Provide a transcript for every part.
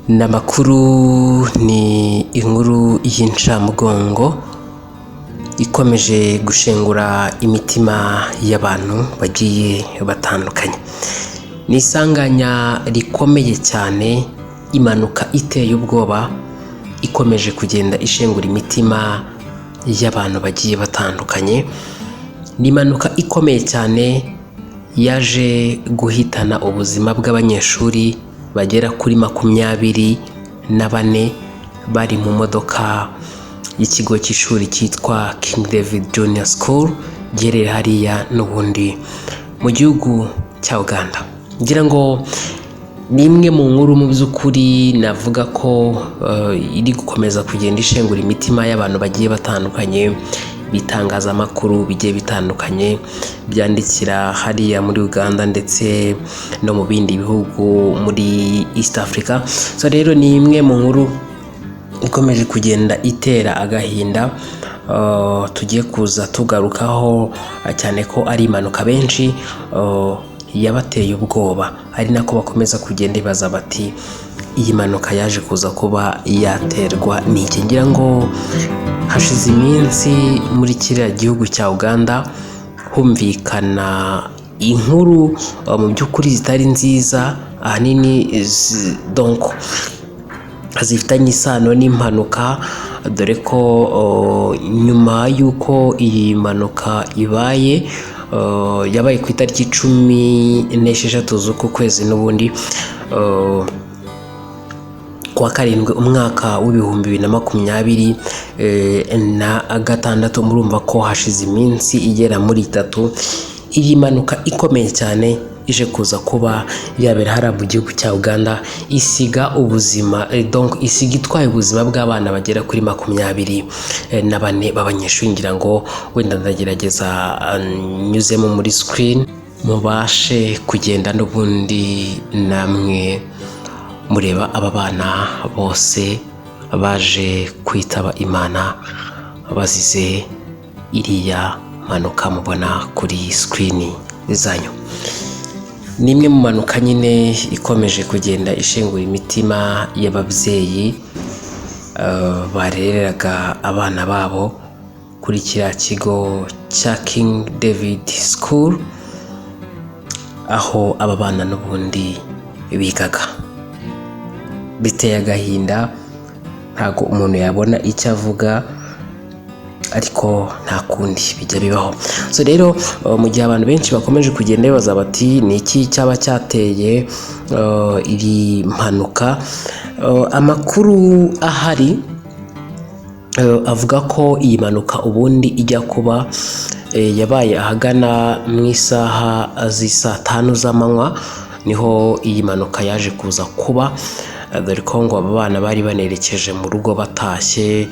Ni amakuru, ni inkuru y'incamugongo ikomeje gushengura imitima y'abantu bagiye batandukanye. Ni isanganya rikomeye cyane, impanuka iteye ubwoba ikomeje kugenda ishengura imitima y'abantu bagiye batandukanye. Ni impanuka ikomeye cyane yaje guhitana ubuzima bw'abanyeshuri bagera kuri 24 bari mu modoka y'ikigo cy'ishuri cyitwa King David Junior School, giherereye hariya n'ubundi mu gihugu cya Uganda. Ngira ngo ni imwe mu nkuru mu by'ukuri navuga ko iri gukomeza kugenda ishengura imitima y'abantu bagiye batandukanye. Ibitangazamakuru bigiye bitandukanye byandikira hariya muri Uganda ndetse no mu bindi bihugu muri East Africa. So rero ni imwe mu nkuru ikomeje kugenda itera agahinda, tugiye kuza tugarukaho cyane ko ari impanuka benshi yabateye ubwoba, ari nako bakomeza kugenda bibaza bati: "Iyi mpanuka yaje kuza kuba yaterwa n'iki?" Ngira ngo hashize iminsi muri kiriya gihugu cya Uganda humvikana inkuru mu by'ukuri zitari nziza, ahanini donc zifitanye isano n'impanuka, dore ko nyuma y'uko iyi mpanuka ibaye, yabaye ku itariki 16 z'uku kwezi n'ubundi kuwa karindwi, umwaka w'2026, murumva ko hashize iminsi igera muri 3 iyi mpanuka ikomeye cyane ije kuza kuba yabera hariya mu gihugu cya Uganda, isiga ubuzima, donc isiga itwaye ubuzima bw'abana bagera kuri 24 b'abanyeshuri. Ngira ngo wenda ndagerageza nyuzemo muri screen mubashe kugenda n'ubundi namwe mureba aba bana bose baje kwitaba Imana bazize iriya mpanuka mubona kuri screen zanyu. Ni imwe mu mpanuka nyine ikomeje kugenda ishengura imitima y'ababyeyi barereraga abana babo kuri kiriya kigo cya King David School, aho aba bana n'ubundi bigaga. Biteye agahinda, ntabwo umuntu yabona icyo avuga, ariko nta kundi, bijya bibaho. So rero mu gihe abantu benshi bakomeje kugenda bibaza bati: "Ni iki cyaba cyateye iri mpanuka?" Amakuru ahari avuga ko iyi mpanuka ubundi ijya kuba yabaye ahagana mu isaha z'isaa 5 z'amanywa, niho iyi mpanuka yaje kuza kuba, dore ko ngo aba bana bari banerekeje mu rugo batashye.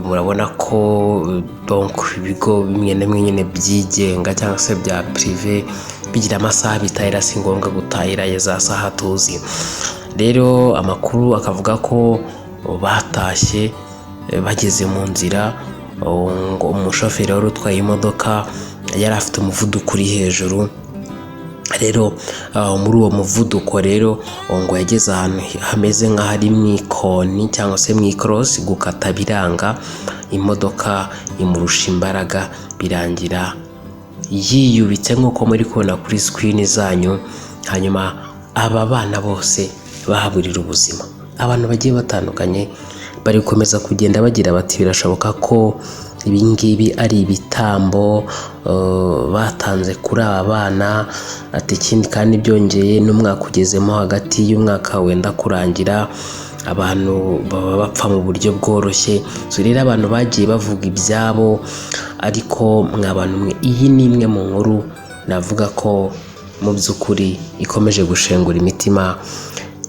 Murabona ko donc ibigo bimwe na bimwe nyine byigenga cyangwa se bya privé bigira amasaha bitahira, si ngombwa gutahira za saha tuzi. Rero amakuru akavuga ko batashye, bageze mu nzira ngo umushoferi wari utwaye imodoka yari afite umuvuduko uri hejuru. Rero muri uwo muvuduko rero ngo yageze ahantu hameze nk'aho ari mu ikoni cyangwa se mu ikorosi, gukata biranga, imodoka imurusha imbaraga, birangira yiyubitse nk'uko muri kubona kuri screen zanyu, hanyuma aba bana bose bahaburira ubuzima. Abantu bagiye batandukanye bari gukomeza kugenda bagira bati: "Birashoboka ko ibi ngibi ari ibitambo batanze kuri aba bana." Ati: "Ikindi kandi byongeye n'umwaka ugezemo hagati y'umwaka wenda kurangira, abantu baba bapfa mu buryo bworoshye." So rero abantu bagiye bavuga ibyabo, ariko mwa bantu mwe, iyi ni imwe mu nkuru navuga ko mu by'ukuri ikomeje gushengura imitima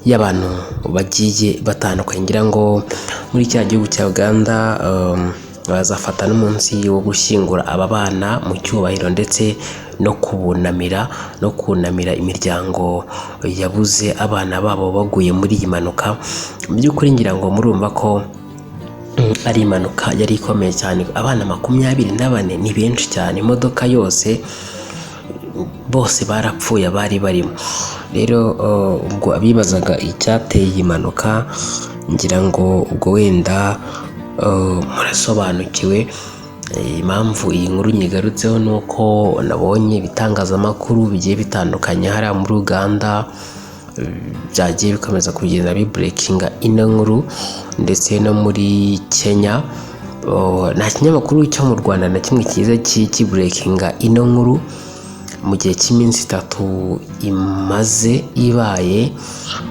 y'abantu bagiye batandukanye. Ngira ngo muri cya gihugu cya Uganda bazafata n'umunsi wo gushyingura aba bana mu cyubahiro, ndetse no kunamira imiryango yabuze abana babo baguye muri iyi mpanuka. Mu by'ukuri ngira ngo murumva ko ari impanuka yari ikomeye cyane. Abana 24 ni benshi cyane, imodoka yose. Bose barapfuye abari barimo. Rero ubwo abibazaga icyateye iyi mpanuka, ngira ngo ubwo wenda murasobanukiwe. Impamvu iyi nkuru nyigarutseho ni uko nabonye ibitangazamakuru bigiye bitandukanye hariya muri Uganda byagiye bikomeza kugenda bibreakinga ino nkuru, ndetse no muri Kenya. Oh, nta kinyamakuru cyo mu Rwanda na kimwe kiza kibreakinga ino nkuru mu gihe cy'iminsi 3 imaze ibaye.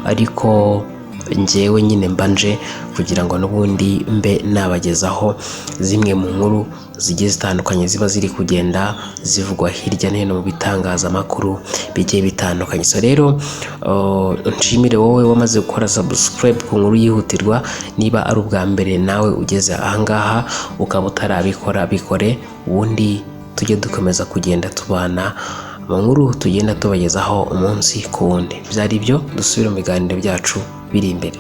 Ariko njyewe nyine mbanje kugira ngo n'ubundi mbe nabagezaho zimwe mu nkuru zigiye zitandukanye ziba ziri kugenda zivugwa hirya no hino mu bitangazamakuru bigiye bitandukanye. So rero nshimire wowe wamaze gukora subscribe ku Nkuru Yihutirwa. Niba ari ubwa mbere nawe ugeze ahangaha ukaba utarabikora, bikore, ubundi tujye dukomeza kugenda tubana mu nkuru tugenda tubagezaho umunsi ku wundi. Byari ibyo, dusubire mu biganiro byacu biri imbere.